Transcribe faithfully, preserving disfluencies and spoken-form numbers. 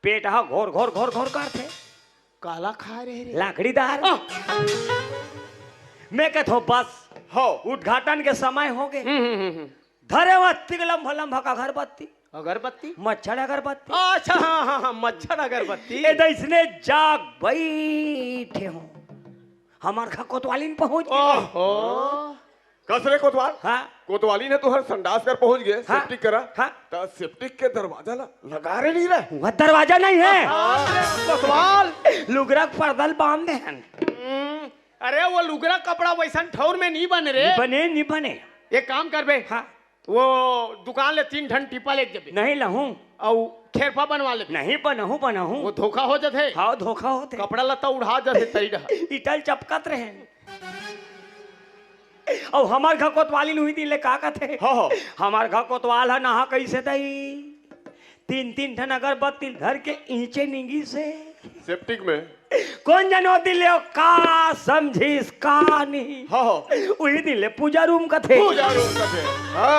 पेट ह घोर घोर घोर घोर करथे। काला खाए रहे रे? लाकड़ीदार। आह! मैं कहत हूँ बस, हो। उद्घाटन के समय हो गे। हम्म, हम्म, हम्म, हम्म। धरे वत्ती के लंबा लंबा का अगरबत्ती, अगरबत्ती? मच्छर अगरबत्ती। अच्छा, हाँ, हाँ, हाँ, मच्छर अगरबत्ती। ए दइसने जाग बैठे हो। हमार घर कोतवालिन पहुंच गे। ओहो। कस रे कोतवाल? हाँ। कोतवालिन ह तुंहर संडास कर पहुंच गे, हाँ। सेप्टिक करा। हाँ। त सेप्टिक के दरवाजा ला लगा रे नहीं रहे। वो दरवाजा नहीं है। हाँ, कोतवाल। लुगरा के पर्दा ल बांध दे हन। हम्म, अरे वो लुगरा कपड़ा वैसन ठौर में नहीं बने रे। बने नहीं बने। एक काम करबे। हाँ। वो दुकान ले तीन ठन टीपा लेके जबे। नहीं लहूं। अउ खेरपा बनवा लेबे। नहीं बनहूं बनहूं। वो धोखा हो जाथे। हाँ, धोखा होथे। कपड़ा लत्ता उड़ा जाथे तरी डहा। इटल चपकत रहे। अउ हमार घर कोतवालिन उही दिन ले का कथे? हाँ, हाँ। हमार घर कोतवाल ह नहा कैसे दई? तीन तीन ठन अगरबत्ती धर के ईंचे निंगिस हे। सेप्टिक में। कोन जनो दिन ले का समझिस का नहीं? हाँ, हाँ। उही दिन ले पूजा रूम कथे। पूजा रूम कथे। हाँ।